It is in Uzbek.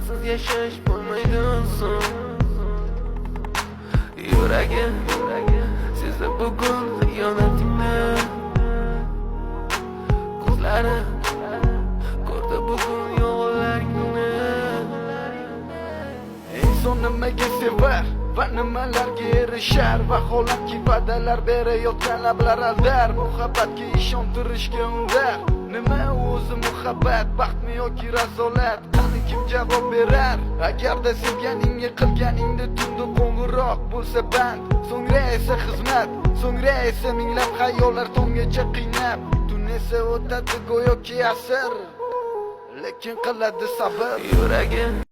Sensiz yashash bo'lmaydi oson. Yuragim sezdi bugun xiyonatingni. Ko'zlarim ko'rdi bugun yolg'onlaringni. Inson nimaga sevar va nimalarga erishar? Vaholanki, va'dalar berayotgan lablar aldar, muhabbatga ishontirishga undar. Nima o'zi muhabbat, baxtmi yoki razolat? Qani, kim javob berar? Agarda sevganingga qilganingda tunda qo'ng'iroq bo'lsa band, so'ngra esa xizmat, so'ngra esa minglab xayollar tonggacha qiynab, tun esa o'tadi go'yoki asr, lekin qiladi sabr. Yuragim.